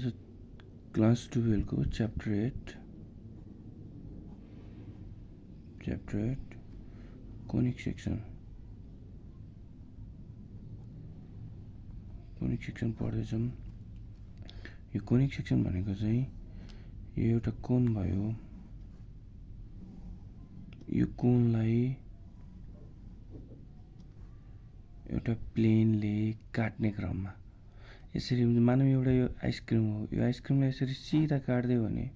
आज क्लास 12 को chapter 8 conic section पढ्दैछौँ। यो कोनिक सेक्सन भनेको चाहिँ यो एउटा कोन भयो। यो कोनलाई एउटा प्लेनले काट्ने क्रममा यसरी मानौँ एउटा यो आइसक्रिम हो। यो आइसक्रिमलाई यसरी सिधा काट्दियो भने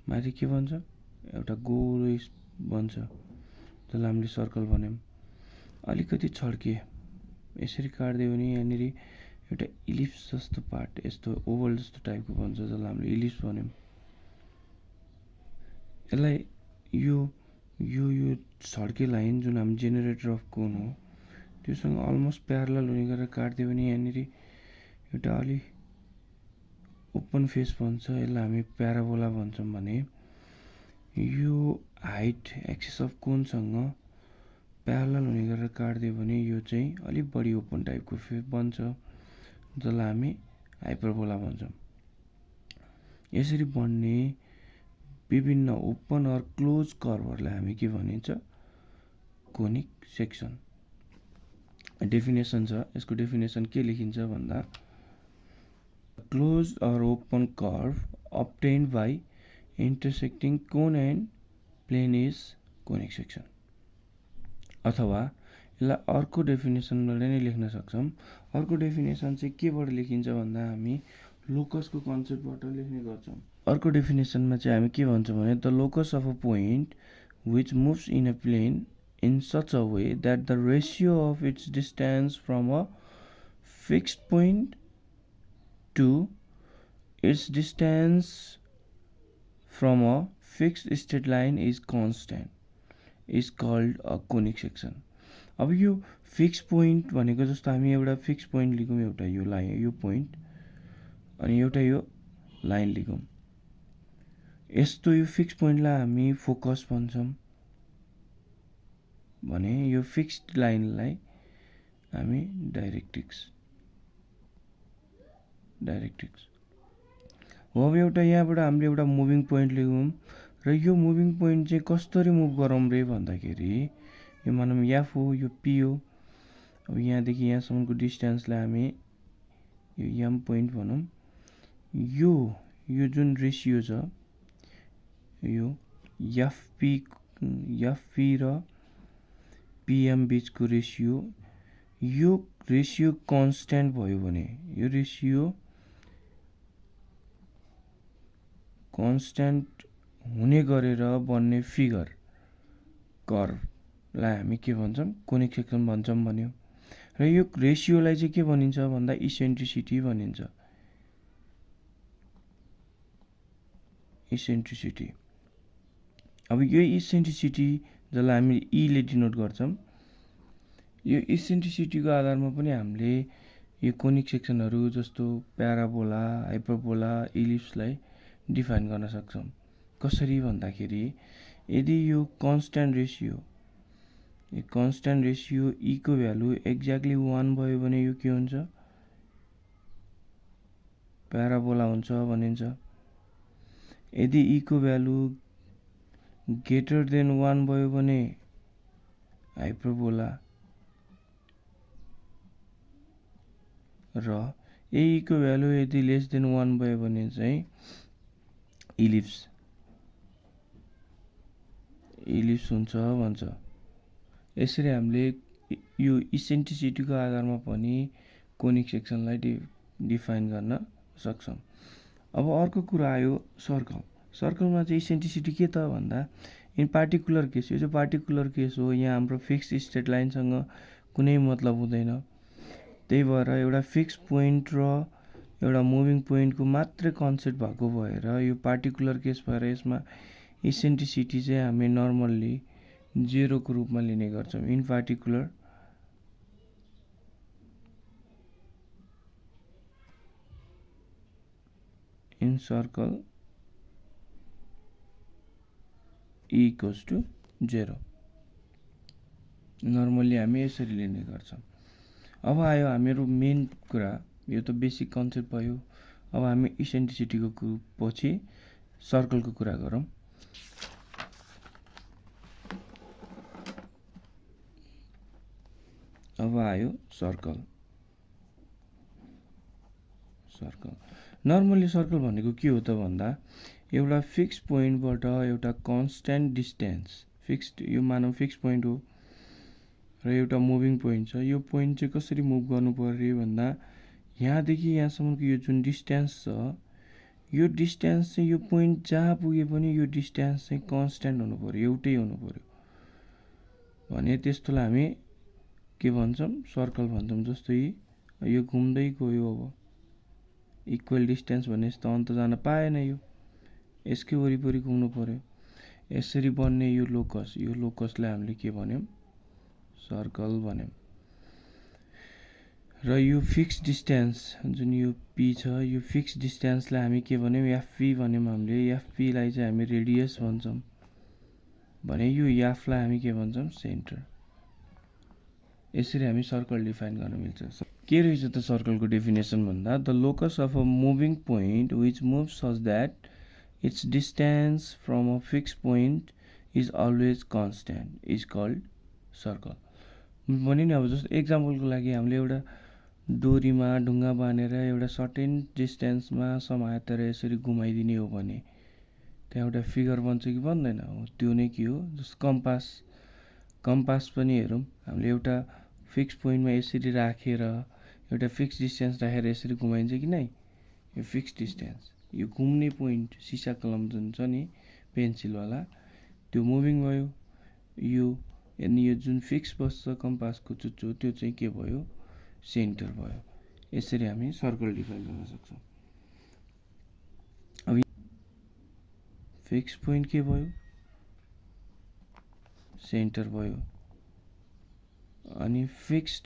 माथि के बन्छ? एउटा गोलो बन्छ, जसलाई हामीले सर्कल भन्यौँ। अलिकति छड्के यसरी काट्दियो भने यहाँनिर एउटा इलिप्स जस्तो पार्ट, यस्तो ओभल जस्तो टाइपको बन्छ, जसलाई हामीले इलिप्स भन्यौँ। यसलाई यो यो यो छड्के लाइन जुन हामी जेनेरेटर अफ कोन हो त्योसँग अलमोस्ट प्यारलल हुने गरेर काट्दियो भने यहाँनिर एउटा अलि ओपन फेस बन्छ। यसलाई हामी प्याराबोला भन्छौँ। भने यो हाइट एक्सिस अफ कोनसँग प्यारलल हुने गरेर काट्दियो भने यो चाहिँ अलिक बढी ओपन टाइपको फेस बन्छ, जसलाई हामी हाइपरबोला भन्छौँ। यसरी बन्ने विभिन्न ओपन अर क्लोज कर्भहरूलाई हामी के भनिन्छ? Conic section. डेफिनेसन छ, यसको डेफिनेसन के लेखिन्छ भन्दा close or open curve obtained by intersecting cone and plane is conic section। अथवा यसलाई अर्को डेफिनेसनबाट नै लेख्न सक्छौँ। अर्को डेफिनेसन चाहिँ केबाट लेखिन्छ भन्दा हामी लोकसको कन्सेप्टबाट लेख्ने गर्छौँ। अर्को डेफिनेसनमा चाहिँ हामी के भन्छौँ भने the locus of a point which moves in a plane in such a way that the ratio of its distance from a fixed point to its distance from a fixed straight line is constant is called a conic section। अब यो fix point भनेको जस्तो हामी एउटा fix point लिगौँ, एउटा यो line, यो point, अनि एउटा यो लाइन लिगौँ। यस्तो यो फिक्स पोइन्टलाई हामी फोकस भन्छौँ भने यो फिक्स्ड लाइनलाई हामी डाइरेक्ट्रिक्स हो। अब एउटा यहाँबाट हामीले एउटा मुभिङ पोइन्ट लिगौँ र यो मुभिङ पोइन्ट चाहिँ कसरी मुभ गरौँ रे भन्दाखेरि यो मानौँ एफ हो, यो पी हो। अब यहाँदेखि यहाँसम्मको डिस्टेन्सलाई हामी यो एम पोइन्ट भनौँ। यो जुन रेसियो छ यो एफपी र पीएम बिचको रेसियो, यो रेसियो कन्स्ट्यान्ट भयो भने, यो रेसियो कन्स्ट्यान्ट हुने गरेर बन्ने फिगर कर्भलाई हामी के भन्छौँ? कोनिक सेक्सन भन्छौँ भन्यो। र यो रेसियोलाई चाहिँ के भनिन्छ भन्दा इसेन्ट्रिसिटी भनिन्छ। इसेन्ट्रिसिटी। अब यो इसेन्ट्रिसिटी जसलाई हामी ईले डिनोट गर्छौँ, यो इसेन्ट्रिसिटीको आधारमा पनि हामीले यो कोनिक सेक्सनहरू जस्तो प्याराबोला, हाइपरबोला, इलिप्सलाई डिफाइन गर्न सक्छौँ। कसरी भन्दाखेरि यदि यो कन्स्ट्यान्ट रेसियो ईको भ्यालु एक्ज्याक्टली 1 भयो भने यो के हुन्छ? प्याराबोला हुन्छ भनिन्छ। यदि ईको भ्यालु ग्रेटर देन 1 भयो भने हाइपरबोला, र ईको भ्यालु यदि लेस देन 1 भयो भने चाहिँ इलिप्स हुन्छ भन्छ। यसरी हामीले यो इसेन्ट्रिसिटीको आधारमा पनि कोनिक सेक्सनलाई डिफाइन गर्न सक्छौँ। अब अर्को कुरा आयो सर्कल। सर्कलमा चाहिँ इसेन्ट्रिसिटी के त भन्दा इन पार्टिकुलर केस, यो चाहिँ पार्टिकुलर केस हो। यहाँ हाम्रो फिक्स स्ट्रेट लाइनसँग कुनै मतलब हुँदैन। त्यही भएर एउटा फिक्स पोइन्ट र एउटा मुभिङ पोइन्टको मात्रै कन्सेप्ट भएको भएर यो पार्टिकुलर केस भएर यसमा इसेन्ट्रिसिटी चाहिँ हामी नर्मल्ली 0 को रूपमा लिने गर्छौँ। In particular in circle E equals to 0 normally हामी यसरी लिने गर्छौँ। अब आयो हामीहरू मेन कुरा, यो त बेसिक कन्सेप्ट भयो। अब हामी इसेन्ट्रिसिटीको पछि सर्कलको कुरा गरौँ। अब आयो सर्कल। नर्मली सर्कल भनेको के हो त भन्दा एउटा फिक्स पोइन्टबाट एउटा कन्स्ट्यान्ट डिस्टेन्स, फिक्स्ड, यो मानौँ फिक्स पोइन्ट हो र एउटा मुभिङ पोइन्ट छ। यो पोइन्ट चाहिँ कसरी मुभ गर्नु पर्यो भन्दा यहाँदेखि यहाँसम्मको यो जुन डिस्टेन्स छ, यो डिस्टेन्स चाहिँ यो पोइन्ट जहाँ पुगे पनि यो डिस्टेन्स चाहिँ कन्स्ट्यान्ट हुनु पर्यो, एउटै हुनु पर्यो। भने त्यस्तोलाई हामी के भन्छौँ, सर्कल भन्छौँ। जस्तै यो घुम्दै गयो, अब इक्वल डिस्टेन्स भने जस्तो अन्त जान पाएन, यो यसकै वरिपरि घुम्नु पर्यो। यसरी बन्ने यो लोकस, यो लोकसलाई हामीले के भन्यौँ, सर्कल भन्यौँ। र यो फिक्स डिस्टेन्स जुन यो पी छ, यो फिक्स डिस्टेन्सलाई हामी के भन्यौँ, एफपी भन्यौँ। हामीले एफपीलाई चाहिँ हामी रेडियस भन्छौँ भने यो एफलाई हामी के भन्छौँ, सेन्टर। यसरी हामी सर्कल डिफाइन गर्न मिल्छ। के रहेछ त सर्कलको डेफिनेसन भन्दा the locus of a moving point which move such that its distance from a fix point is always constant is called circle. भने नि अब जस्तो एक्जाम्पलको लागि हामीले एउटा डोरीमा ढुङ्गा बाँधेर एउटा सर्टेन डिस्टेन्समा समातेर यसरी घुमाइदिने हो भने त्यहाँ एउटा फिगर बन्छ कि बन्दैन? हो, त्यो नै के हो, जस्तो कम्पास पनि हेरौँ, हामीले एउटा फिक्स पोइन्टमा यसरी राखेर एउटा फिक्स डिस्टेन्स राखेर यसरी घुमाइन्छ कि नै? यो फिक्स डिस्टेन्स, यो घुम्ने पोइन्ट, सिसा कलम जुन छ नि पेन्सिलवाला, त्यो मुभिङ भयो। यो अनि यो जुन फिक्स बस्छ कम्पासको चुच्चो, त्यो चाहिँ के भयो, सेन्टर भयो। यसरी हामी सर्कल डिफाइन गर्न सक्छौँ। अब फिक्स पोइन्ट के भयो, सेन्टर भयो। अनि फिक्स्ड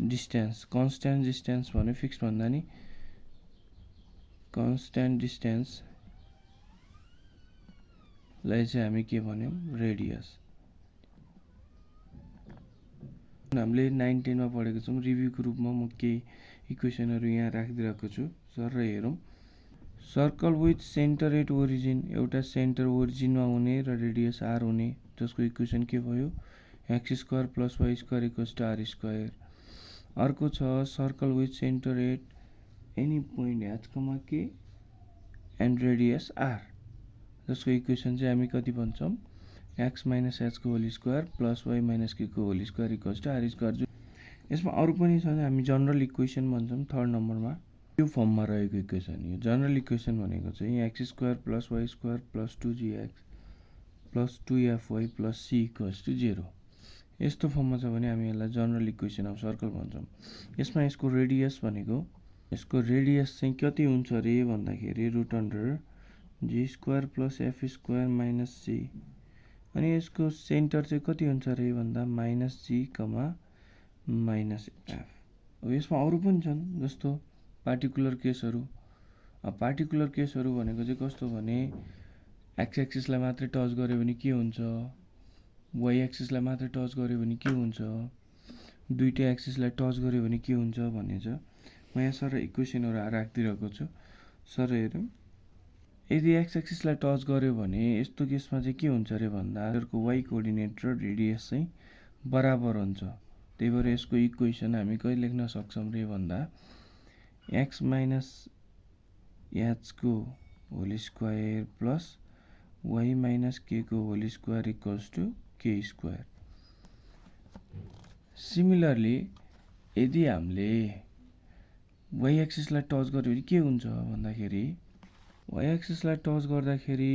डिस्टेन्स, कन्स्ट्यान्ट डिस्टेन्स भन्यो, फिक्स भन्दा नि कन्स्ट्यान्ट डिस्टेन्सलाई चाहिँ हामी के भन्यौँ, रेडियस। हामीले 9, 10 मा पढेको छौँ। रिभ्यूको रूपमा म केही इक्वेसनहरू यहाँ राखिदिरहेको छु, सर हेरौँ। Circle with centre at origin, एउटा सेन्टर ओरिजिनमा हुने र रेडियस आर हुने, जसको इक्वेसन के भयो, X square plus Y square equals to R square. अर्को छ circle with centre at any point H comma K and radius R, जसको इक्वेसन चाहिँ हामी कति भन्छौँ, एक्स माइनस एचको whole square plus Y minus केको whole square equals to R square. यसमा अरू पनि छ, हामी जनरल इक्वेसन भन्छौँ थर्ड नम्बरमा। यो फर्ममा रहेको इक्वेसन, यो जनरल इक्वेसन भनेको चाहिँ x square plus Y square plus 2gx plus 2fy plus c equals to 0। यस्तो फर्ममा छ भने हामी यसलाई जनरल इक्वेसन अफ सर्कल भन्छौँ। यसमा यसको रेडियस भनेको, यसको रेडियस चाहिँ कति हुन्छ अरे भन्दाखेरि root under G square plus F square minus C. अनि यसको सेन्टर चाहिँ कति हुन्छ अरे भन्दा minus G comma minus F. अब यसमा अरू पनि छन्, जस्तो पार्टिकुलर केसहरू। अब पार्टिकुलर केसहरू भनेको चाहिँ कस्तो भने एक्स एक्सिसलाई मात्रै टच गर्यो भने के हुन्छ, वाई एक्सिसलाई मात्रै टच गर्यो भने के हुन्छ, दुईटै एक्सिसलाई टच गर्यो भने के हुन्छ भन्ने छ। म यहाँ सर इक्वेसनहरू राखिदिरहेको छु, सर हेरौँ। यदि एक्स एक्सिसलाई टच गर्यो भने यस्तो केसमा चाहिँ के हुन्छ अरे भन्दा यसको वाई कोअर्डिनेट र रेडियस चाहिँ बराबर हुन्छ। त्यही भएर यसको इक्वेसन हामी कहिले लेख्न सक्छौँ रे भन्दा एक्स माइनस एचको whole square plus Y minus केको whole square equals to K square. Similarly यदि हामीले वाई एक्सिसलाई टच गर्यो भने के हुन्छ भन्दाखेरि वाई एक्सिसलाई टच गर्दाखेरि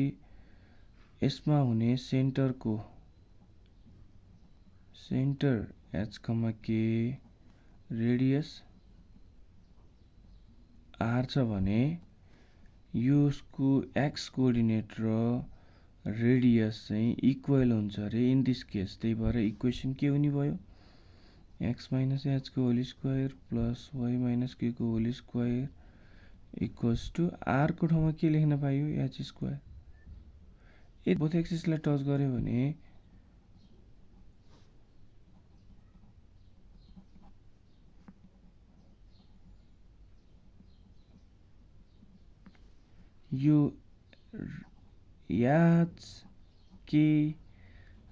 यसमा हुने सेन्टरको सेन्टर एच कमा के रेडियस आर छ भने यसको एक्स कोअर्डिनेट र रेडियस चाहिँ इक्वल हुन्छ अरे इन दिस केस। त्यही भएर इक्वेसन के हुने भयो, एक्स माइनस एचको whole square plus Y minus केको होल स्क्वायर इक्वल्स टु आरको ठाउँमा के लेख्न पाइयो, एच स्क्वायर। यदि बोथ एक्सिसलाई टच गर्यो भने यो एच के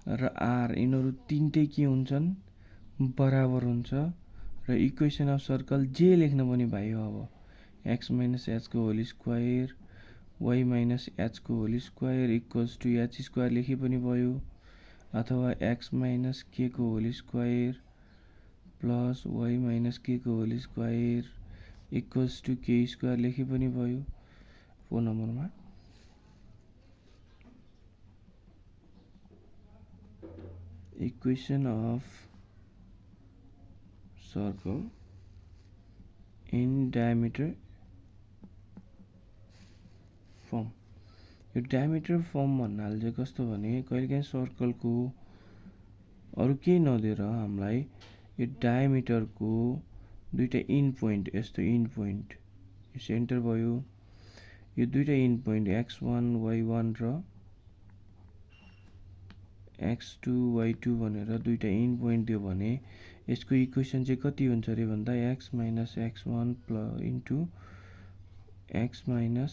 र आर यिनीहरू तिनटै के हुन्छन्, बराबर हुन्छ र इक्वेसन अफ सर्कल जे लेख्न पनि भयो। अब एक्स माइनस एचको होल स्क्वायर वाई माइनस एचको whole square equals to H square लेखे पनि भयो, अथवा एक्स माइनस के को whole square plus Y minus K को whole square equals to K square लेखे पनि भयो 4 नम्बरमा। Equation of circle in diameter form. यो डायमिटर फर्म भन्नाले चाहिँ कस्तो भने कहिलेकाहीँ सर्कलको अरू केही नदिएर हामीलाई यो डायमिटरको दुईटा इन पोइन्ट, यस्तो इन पोइन्ट यो सेन्टर भयो, यो दुईटा इन पोइन्ट x1 y1 र x2 y2 भनेर दुईटा इन पोइन्ट दियो भने यसको इक्वेसन चाहिँ कति हुन्छ अरे भन्दा x minus x1 plus into x minus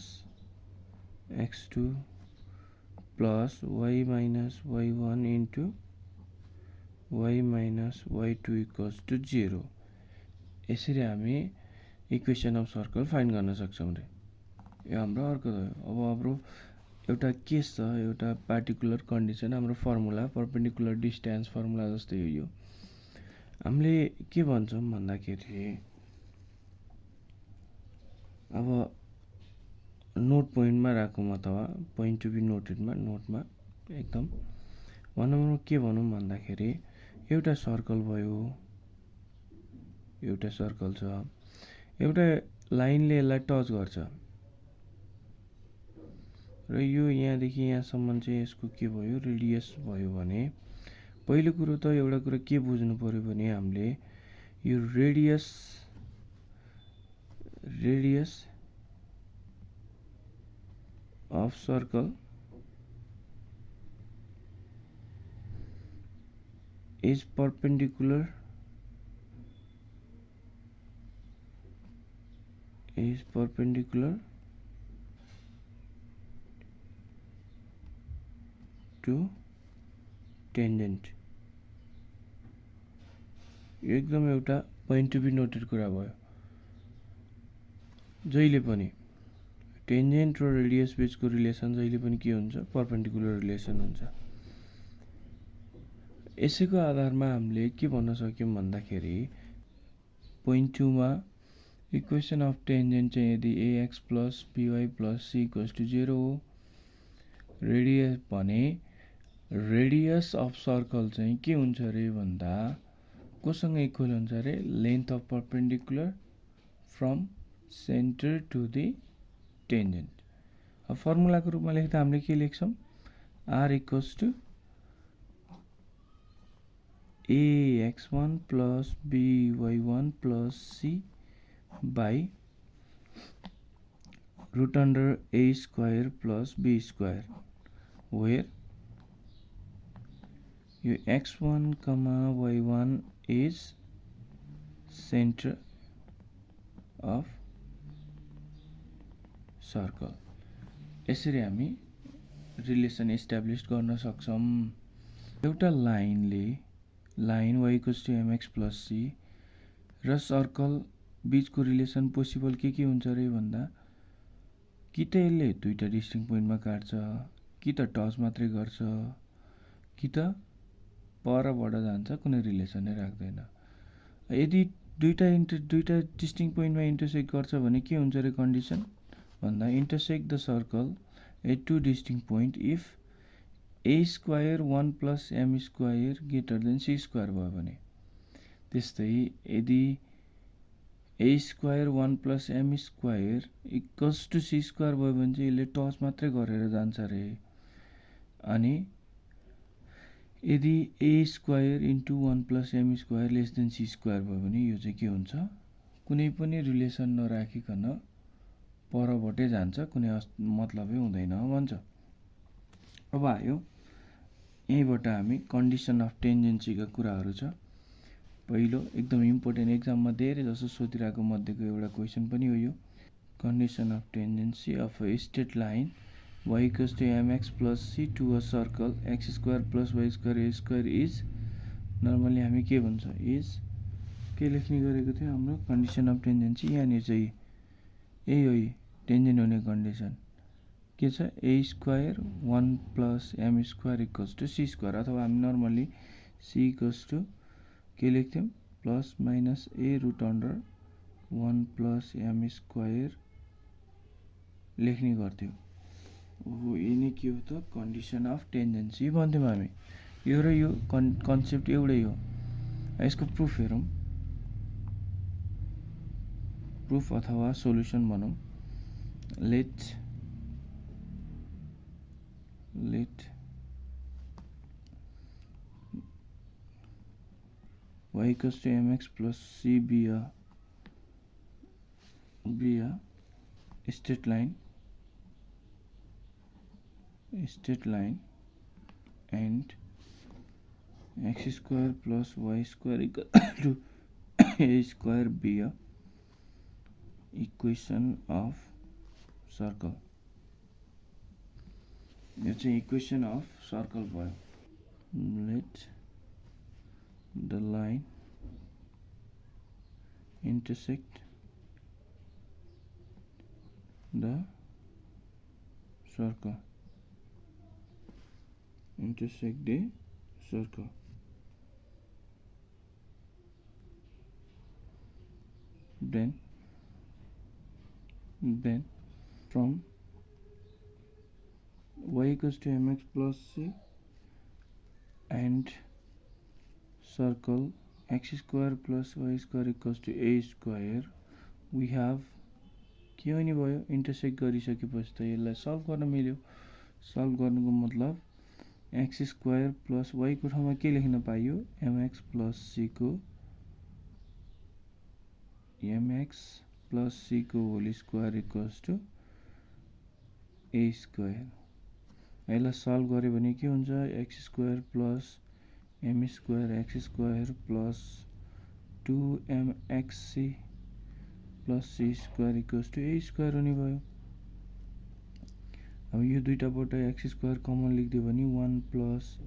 x2 plus y minus y1 into y minus y2 equals to 0। यसरी हामी इक्वेसन अफ सर्कल फाइन्ड गर्न सक्छौँ रे। यो हाम्रो अर्को भयो। अब हाम्रो एउटा केस छ, एउटा पार्टिकुलर कन्डिसन, हाम्रो फर्मुला परपेन्डिकुलर डिस्टेन्स फर्मुला जस्तै हो यो। हामीले के भन्छौँ भन्दाखेरि अब नोट पोइन्टमा राखौँ अथवा पोइन्ट टु बी नोटेडमा, नोटमा एकदम 1 नम्बरमा के भनौँ भन्दाखेरि एउटा सर्कल भयो, एउटा सर्कल छ, एउटा लाइनले यसलाई टच गर्छ र यो यहाँदेखि यहाँसम्म चाहिँ यसको के भयो, रेडियस भयो भने पहिलो कुरो त एउटा कुरा के बुझ्नु पर्यो भने हामीले यो radius of circle is perpendicular to tangent. यो एकदम एउटा पोइन्ट टु बी नोटेड कुरा भयो। जहिले पनि टेन्जेन्ट र रेडियस बीचको रिलेसन जहिले पनि के हुन्छ, परपेन्डिकुलर रिलेसन हुन्छ। यसैको आधारमा हामीले के भन्न सक्यौँ भन्दाखेरि पोइन्ट 2 मा इक्वेसन अफ टेन्जेन्ट चाहिँ यदि ax plus by plus c equals to 0 हो, रेडियस भने रेडियस अफ सर्कल चाहिँ के हुन्छ अरे भन्दा कोसँग इक्वल हुन्छ अरे, length of perpendicular from centre to the tangent. अब फर्मुलाको रूपमा लेख्दा हामीले के लेख्छौँ, r equals to ax1 plus by1 plus c by root under a square plus b square, where यो x1 comma y1 is centre of circle. यसरी हामी रिलेसन इस्टाब्लिस गर्न सक्छौँ। एउटा line y equals to mx plus c र circle बीचको relation possible के हुन्छ अरे भन्दा कि त यसले दुईटा डिस्टिङ पोइन्टमा काट्छ, कि त टच मात्रै गर्छ, कि त परबाट जान्छ, कुनै रिलेसन नै राख्दैन। यदि दुईटा डिस्टिङ पोइन्टमा इन्टरसेक्ट गर्छ भने के हुन्छ अरे कन्डिसन भन्दा intersect the circle at two distinct point if a square 1 plus m square greater than c square भयो भने। त्यस्तै यदि a square 1 plus m square equals to c square भयो भने चाहिँ यसले टच मात्रै गरेर जान्छ अरे। अनि यदि a square into 1 plus m square less than c square भयो भने यो चाहिँ के हुन्छ, कुनै पनि रिलेसन नराखिकन परबाटै जान्छ, कुनै मतलबै हुँदैन भन्छ। अब आयो यहीँबाट हामी कन्डिसन अफ टेन्जेन्सीका कुराहरू छ। पहिलो एकदम इम्पोर्टेन्ट, एक्जाममा धेरै जसो सोधिरहेको मध्येको एउटा क्वेसन पनि हो यो। condition of tangency of a straight line y equals to mx plus c to a circle x square plus y square a square is normally हामी के भन्छ इज के लेख्ने गरेको थियो हाम्रो कन्डिसन अफ टेन्जेन्सी यहाँनिर चाहिँ यही हो टेन्जेन्ट हुने कन्डिसन के छ A square 1 plus am square equals to C square अथवा हामी नर्मली सी इक्वल्स टु के लेख्थ्यौँ plus minus A root under 1 plus am square लेख्ने गर्थ्यौँ हो यिनी के हो त कन्डिसन अफ टेन्जेन्सी भन्थ्यौँ हामी यो र यो कन्सेप्ट एउटै हो यसको प्रुफ हेरौँ प्रुफ अथवा सोल्युसन भनौँ late y equals to mx plus c be a straight line and x square plus y square equal to a square be a equation of circle. It's an equation of circle भयो. Let the line intersect the circle. Intersect the circle. Then from y equals to mx plus c and circle x square plus y square equals to a square we have के हुने भयो intersect गरिसकेपछि त यसलाई solve गर्न मिल्यो solve गर्नुको मतलब एक्स स्क्वायर प्लस वाई को ठाउँमा के लेख्न पाइयो एमएक्स प्लस सी को whole square equals to A square यसलाई सल्भ गर्यो भने के हुन्छ x square plus am square x square plus 2mxc plus c square equals to A square हुने भयो अब यो दुईटाबाट एक्स स्क्वायर कमन लेखिदियो भने 1 plus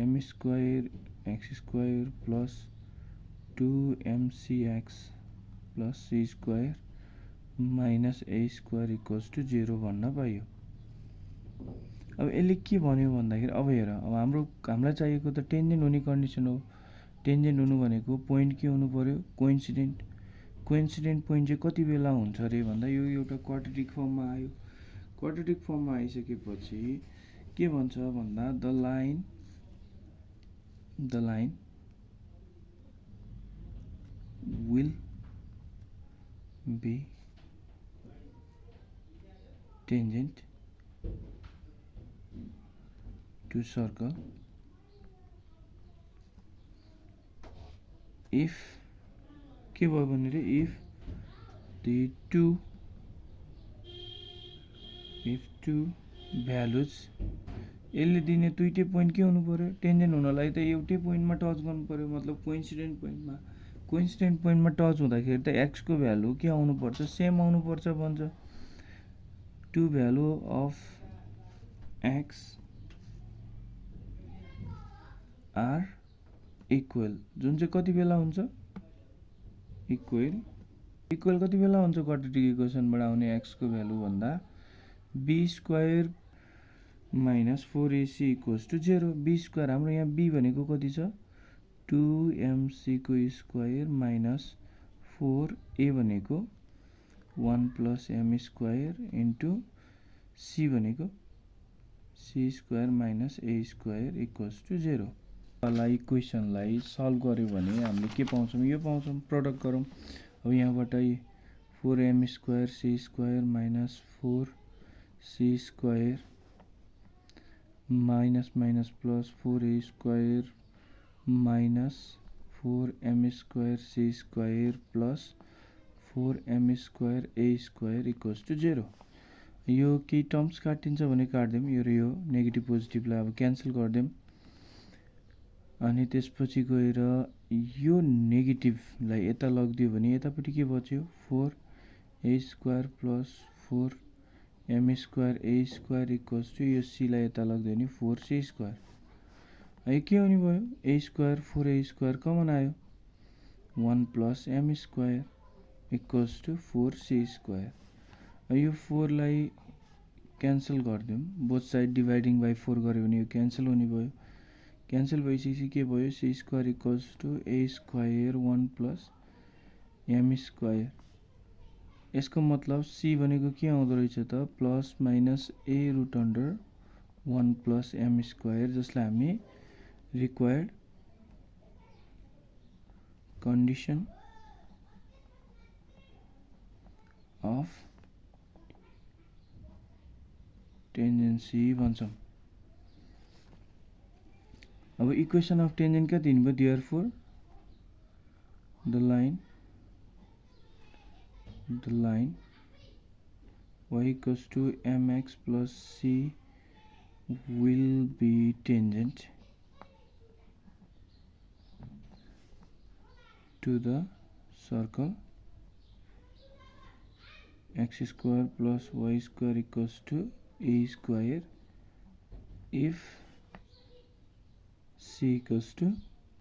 am square x square plus 2mcx plus c square minus A square equals to 0 भन्न पाइयो अब यसले के भन्यो भन्दाखेरि अब हेर अब हामीलाई चाहिएको त टेन्जेन्ट हुने कन्डिसन हो टेन्जेन्ट हुनु भनेको पोइन्ट के हुनु पर्यो कोइन्सिडेन्ट पोइन्ट चाहिँ कति बेला हुन्छ अरे भन्दा यो एउटा क्वाड्रेटिक फर्ममा आयो क्वाड्रेटिक फर्ममा आइसकेपछि के भन्छ भन्दा the line will be tangent to circle if के भयो भने if two भ्यालुज यसले दिने दुईटै पोइन्ट के हुनु पर्यो टेन्जेन्ट हुनलाई त एउटै पोइन्टमा टच गर्नु पर्यो मतलब कोइन्सिडेन्ट पोइन्टमा टच हुँदाखेरि त एक्स को भ्यालु के आउनु पर्छ सेम आउनु पर्छ भन्छ two value of x are equal जुन चाहिँ कति बेला हुन्छ इक्वल कति बेला हुन्छ क्वाड्रेटिक इक्वेसनबाट आउने एक्स को भ्यालु भन्दा b square minus 4ac equals to 0 b square हाम्रो यहाँ बी भनेको कति छ 2mc को स्क्वायर माइनस 4a भनेको 1 plus am square into C भनेको C square minus A square equals to 0 वाला इक्वेसनलाई सल्भ गर्यो भने हामीले के पाउँछौँ यो पाउँछौँ प्रोडक्ट गरौँ अब यहाँबाट 4m square c square minus 4c square minus plus 4a square minus 4m square c square plus 4m square A square equals to 0 यो केही टर्म्स काटिन्छ भने काट्दिउँ यो र यो नेगेटिभ पोजिटिभलाई अब क्यान्सल गरिदिउँ अनि त्यसपछि गएर यो नेगेटिभलाई यता लगिदियो भने यतापट्टि के बच्यो 4 A square plus 4 M square A square equals to यो सीलाई यता लग्यो भने 4c स्क्वायर। यो के हुने भयो, ए स्क्वायर 4a स्क्वायर कमन आयो, 1 plus am square equals to 4c square. यो 4 लाई क्यान्सल गरिदिउँ, बोथ साइड डिभाइडिङ बाई 4 गऱ्यो भने यो क्यान्सल हुने भयो। क्यान्सल भइसकेपछि के भयो, c square equals to a square 1 plus am square. यसको मतलब सी भनेको के आउँदो रहेछ त, plus minus A root under 1 plus am square, जसलाई हामी रिक्वायर्ड कन्डिसन अफ टेन्जेन्सी भन्छौँ। अब इक्वेसन अफ टेन्जेन्ट कति दिनुभयो, therefore the line y equals to mx plus c will be tangent to the circle x square plus y square equals to a square if c equals to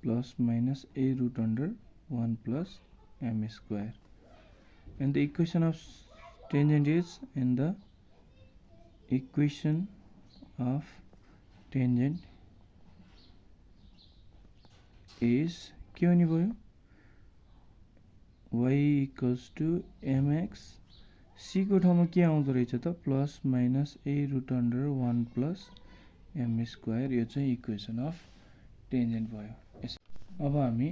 plus minus a root under 1 plus m square. And the equation of tangent is, and the equation of tangent is के हुने भयो, y equals to mx, c को ठाउँमा के आउँदो रहेछ त, plus minus a root under 1 plus m square. यो चाहिँ इक्वेसन अफ टेन्जेन्ट भयो। अब हामी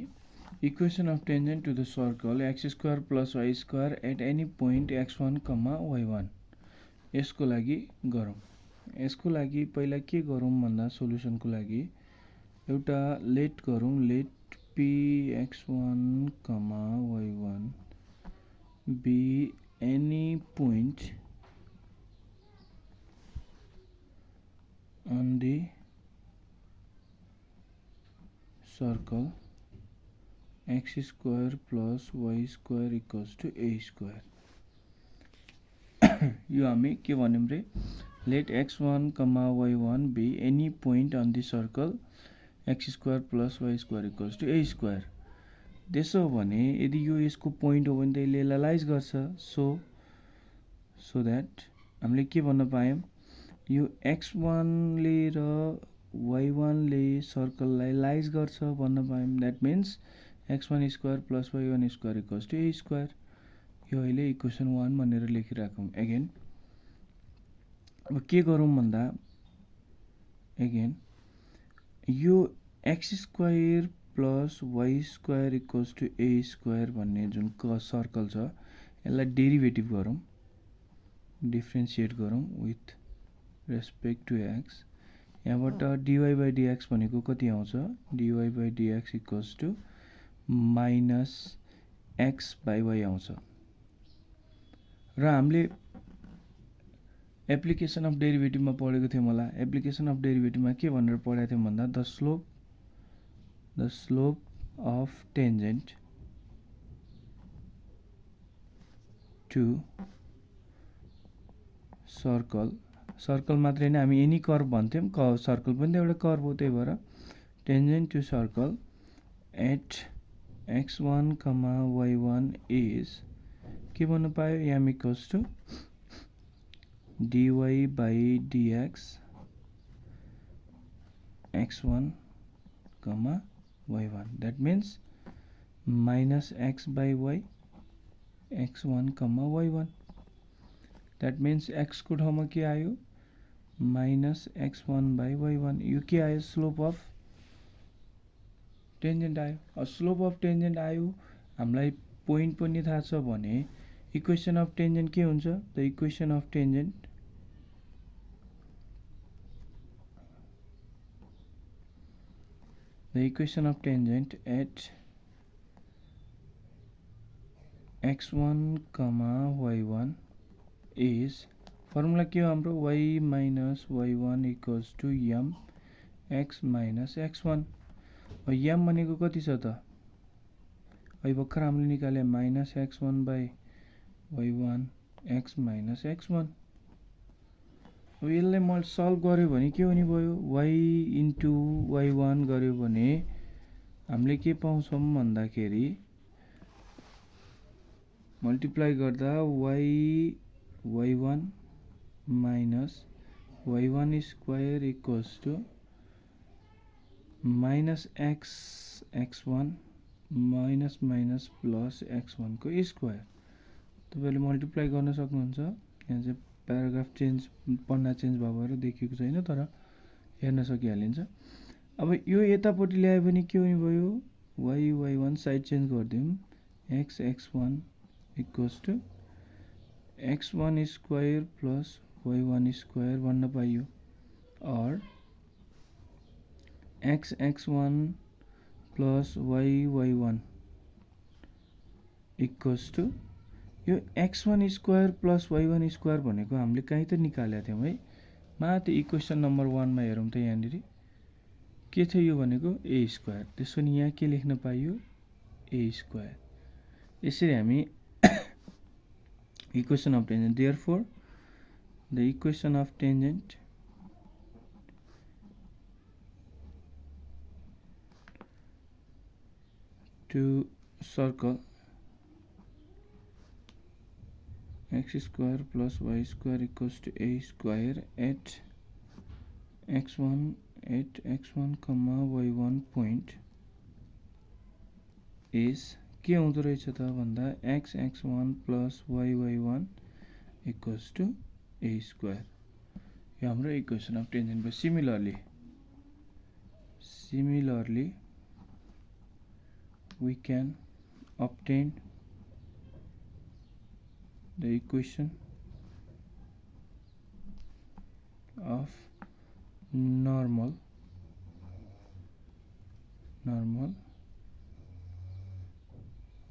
equation of tangent to the circle x square plus Y square at any point x1, y1 यसको लागि गरौँ। यसको लागि पहिला के गरौँ भन्दा, सोलुसनको लागि एउटा लेट गरौँ, late p x1, y1 be any point on the circle x square plus y square equals to a square। यो हामी के भन्यौं रे, let x1, y1 be any point on the circle x square plus y square equals to a square। त्यसो भने यदि यो यसको point हो भने त यसले एनालाइज गर्छ, सो दैट हामीले के भन्न पायौं, यो x1 ले र y1 ले सर्कललाई लाइज गर्छ भन्न पायौं। That means x1 square plus y1 square equals to a square. यो अहिले इक्वेसन 1 भनेर लेखिराखौँ। अगेन अब के गरौँ भन्दा, अगेन यो x square plus y square equals to a square भन्ने जुन सर्कल छ, यसलाई डेरिभेटिभ गरौँ, डिफ्रेन्सिएट गरौँ विथ रेस्पेक्ट टु x। यहाँबाट dy बाई dx भनेको कति आउँछ, dy by dx equals to minus x by y आउँछ। र हामीले एप्लिकेसन अफ डेरिभेटिभमा पढेको थियौँ होला, एप्लिकेसन अफ डेरिभेटिभमा के भनेर पढाएको थियौँ भन्दा, the slope of tangent to circle मात्रै हैन, हामी एनी कर्भ भन्थ्यौँ, सर्कल पनि त एउटा कर्भ हो, त्यही भएर tangent to circle at x1, y1 is के भन्नु पायो, m equals to dy by dx x1, y1। That means minus x by y x1, y1। That means x को ठाउँमा के आयो, माइनस x1 बाई y1। यो के आयो, स्लोप अफ टेन्जेन्ट आयो। स्लोप अफ टेन्जेन्ट आयो, हामीलाई पोइन्ट पनि थाहा छ भने इक्वेसन अफ टेन्जेन्ट के हुन्छ, the equation of tangent at x1, y1 is, formula के हो हाम्रो, y minus y1 equals to m x minus x1। m भनेको कति छ त, अहिले भर्खर हामीले निकाले minus x1 by y1 x minus x1। अब यसलाई मैले सल्भ गर्यो भने के हुने भयो, y इन्टु y1 गर्यो भने हामीले के पाउँछौँ भन्दाखेरि मल्टिप्लाई गर्दा y1 minus y1 square equals to minus x1 minus minus plus x1 को स्क्वायर। तपाईँले मल्टिप्लाई गर्न सक्नुहुन्छ। यहाँ चाहिँ प्याराग्राफ चेन्ज, पन्ना चेन्ज भएर देखिएको छैन, तर हेर्न सकिहालिन्छ। अब यो यतापट्टि ल्यायो भने के हुने भयो, y1 साइड चेन्ज गरिदिउँ, x1 equals to x1 square plus y1 square भन्न पाइयो, और x1 plus y1 equals to यो x1 square plus y1 square भनेको हामीले कहीँ त निकालेका थियौँ है। माथि इक्वेसन नम्बर 1 मा हेरौँ त, यहाँनिर के थियो यो भनेको a स्क्वायर। त्यसो भने यहाँ के लेख्न पाइयो, a स्क्वायर। यसरी हामी equation of tangent, therefore the equation of tangent to circle x square plus y square equals to a square at x1 comma y1 point is के हुँदो रहेछ त भन्दा x1 plus y1 equals to a square। यो हाम्रो equation of tangent भयो। Similarly we can obtain the equation of normal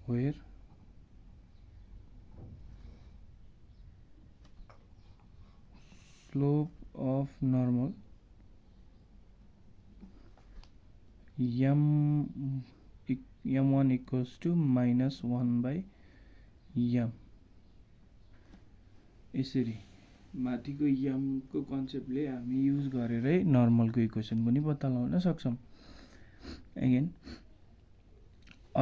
where slope of normal m1 equals to minus 1 by m। यसरी माथिको m को कन्सेप्टले हामी युज गरेरै नर्मलको इक्वेसन पनि पत्ता लगाउन सक्छौँ। अगेन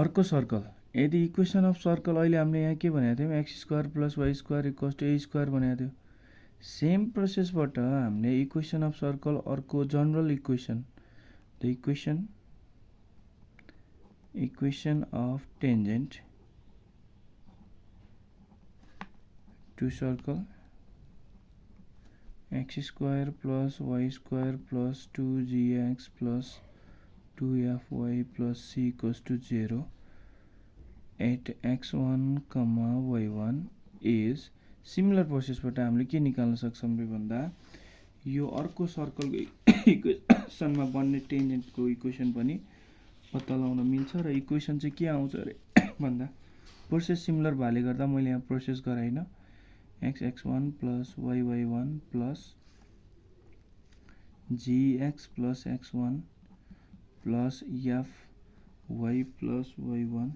अर्को सर्कल, यदि इक्वेसन अफ सर्कल अहिले हामीले यहाँ के भनेको थियौँ, X square plus Y square equals to A square भनेको थियो। सेम प्रोसेसबाट हामीले इक्वेसन अफ सर्कल अर्को general equation, the equation of tangent to circle x square plus Y square plus 2gx plus 2fy plus c equals to 0 at x1 comma y1 is similar प्रोसेसबाट हामीले के निकाल्न सक्छौँ भन्दा यो अर्को सर्कलको इक्वेसनमा बन्ने टेन्जेन्टको इक्वेसन पनि पत्ता लगाउन मिल्छ। र इक्वेसन चाहिँ के आउँछ अरे भन्दा प्रोसेस सिमिलर भएले गर्दा मैले यहाँ प्रोसेस गराइन, x1 plus y1 plus gx plus x1 plus fy plus y1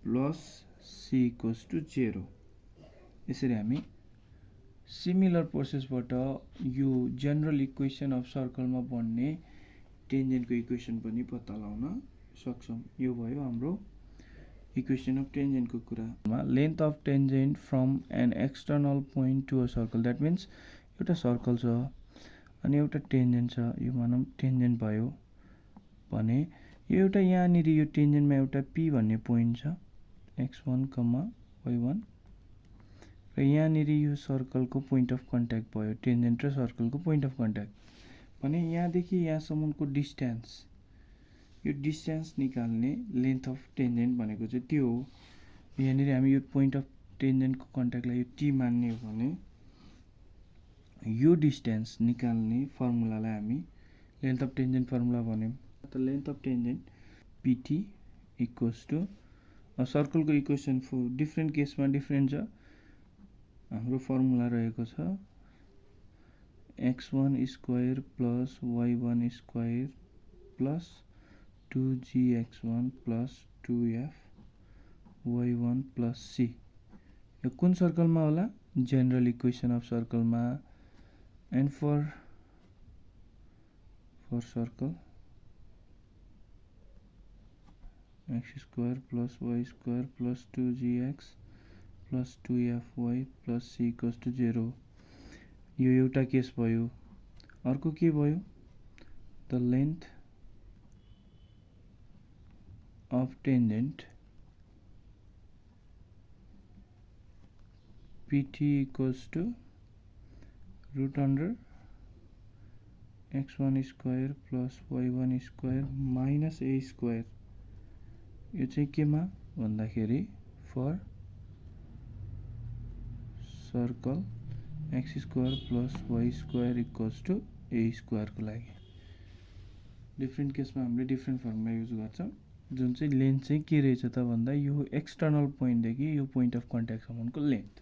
plus c equals to 0। यसरी हामी सिमिलर प्रोसेसबाट यो जनरल इक्वेसन अफ सर्कलमा बन्ने टेन्जेन्टको इक्वेसन पनि पत्ता लगाउन सक्छौँ। यो भयो हाम्रो इक्वेसन अफ टेन्जेन्टको कुरा। Length of tangent from an external point to a circle, that means एउटा सर्कल छ अनि एउटा टेन्जेन्ट छ, यो भनौँ टेन्जेन्ट भयो भने यो एउटा यहाँनिर यो टेन्जेन्टमा एउटा p भन्ने पोइन्ट छ x1 कमा y1 र यहाँनिर यो सर्कलको पोइन्ट अफ कन्ट्याक्ट भयो, टेन्जेन्ट र सर्कलको पोइन्ट अफ कन्ट्याक्ट भने यहाँदेखि यहाँसम्मको डिस्टेन्स, यो डिस्टेन्स निकाल्ने लेन्थ अफ टेन्जेन्ट भनेको चाहिँ त्यो हो। यहाँनिर हामी यो पोइन्ट अफ टेन्जेन्टको कन्ट्याक्टलाई यो टी मान्ने हो भने यो डिस्टेन्स निकाल्ने फर्मुलालाई हामी लेन्थ अफ टेन्जेन्ट फर्मुला भन्यौँ। त length of tangent PT equals to सर्कलको इक्वेसन डिफ्रेन्ट केसमा डिफ्रेन्ट छ। हाम्रो फर्मुला रहेको छ x1 square plus y1 square plus 2gx1 plus 2f y1 plus C. यो कुन सर्कलमा होला? जनरल इक्वेसन अफ सर्कलमा। And for circle x square plus y square plus 2gx plus 2fy plus c equals to 0। यो एउटा case भयो। अर्को के भयो? The length of tangent pt equals to root under x1 square plus y1 square minus a square. यो चाहिँ केमा भन्दाखेरि for circle x square plus y square equals to a स्क्वायरको लागि। डिफ्रेन्ट केसमा हामीले डिफ्रेन्ट फर्मुला युज गर्छौँ। जुन चाहिँ लेन्थ चाहिँ के रहेछ त भन्दा यो एक्सटर्नल पोइन्टदेखि यो पोइन्ट अफ कन्ट्याक्टसम्मको लेन्थ।